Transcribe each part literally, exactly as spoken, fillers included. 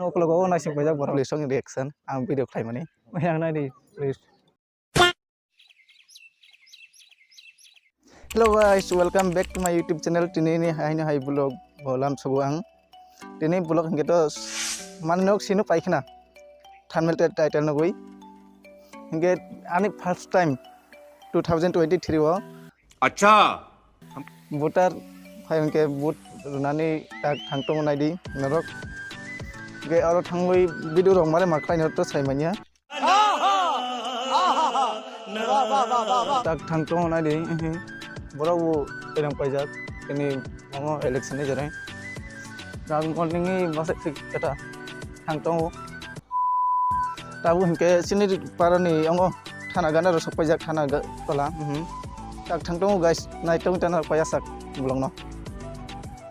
Uklogo o naising paijak borok. Police ni reaction ang video khlaimani. Yang nai di, please. Hello guys, welcome back to my YouTube channel. Tini ni hai no hai vlog bolam sugu ang. Tini vlog hingke to man nok sinu paikhna. Thumbnail te title nugui. Hingke ani first time two thousand twenty-three o. Acha. Voter hai hingke vote runani tak thang tongo naidi norok. Hingke aro thangwi video rok mare ma khlai norok to sai manya. Tak thang tongo naidi, ehe. Borok bo terang paijak, tini omo election ni jerai. Rang morning ni masa thik kata thang tongo. Tabuk hinkhe chini parani ongo thana gana rok sok paijak, thana ga-, tola, mhm. Tak thang tongo guys, nai tong tana paiya sak bolong no.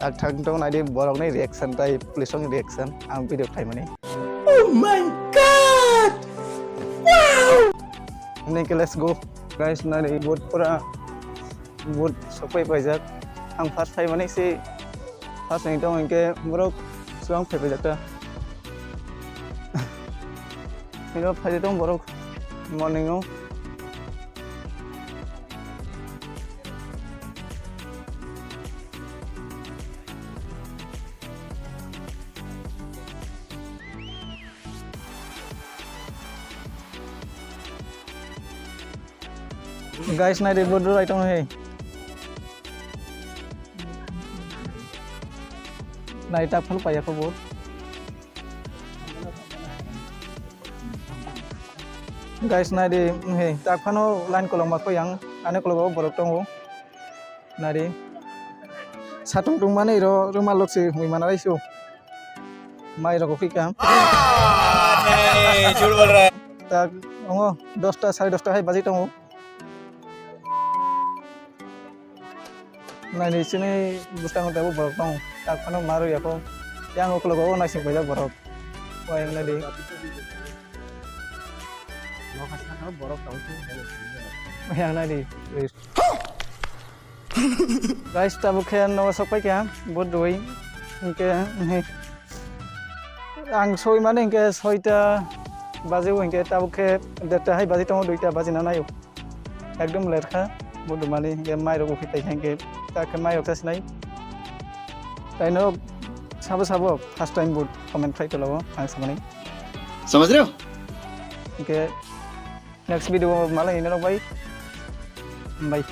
Tak thang tongo naidi borok ni reaction tai police ni reaction ang video khlaimani. Oh my God! Wow! Nini khe let's go. Guys, nari vote pura vote sokpai paijak. Ang first phaimani se first ni tong hinkhe borok swkang phai paijak ta. Hingke phai tong borok morning o. Guys, nai de vote durai tong he. Nai tak phal paya kho vote. Guys, nai de he tak phano line kolong ma kho yang ane kolong borok tongo. Nari. Satung tung mani ro rumal lok si hui mana raisu. Mai rok phi kam. Ah, nahi, jhut bol raha hai. Tak, ongo dosta, sare dosta hai baji tongo. Nani sini bustang tebo borok tong. Tak phano maru yako. Yang uklogo o naising paijak borok. Wai nadi. Yang nadi. Guys, tabuk khe nogo sok paikha, vote rwui. Hinkhe, ang soi mani hinkhe soita baji o, hinkhe tabuk khe derta hai baji tongo, duita baji na naio. Ekdom lerkha, vote rwmani hinkhe mai rok uphai paikha hinkhe, ta khe mai rok sa sinai. Taino sabo sabo first time vote comment khlai tolao ang samani. Samajh rahe ho? Hinkhe next video malai nai rok bai. Bye.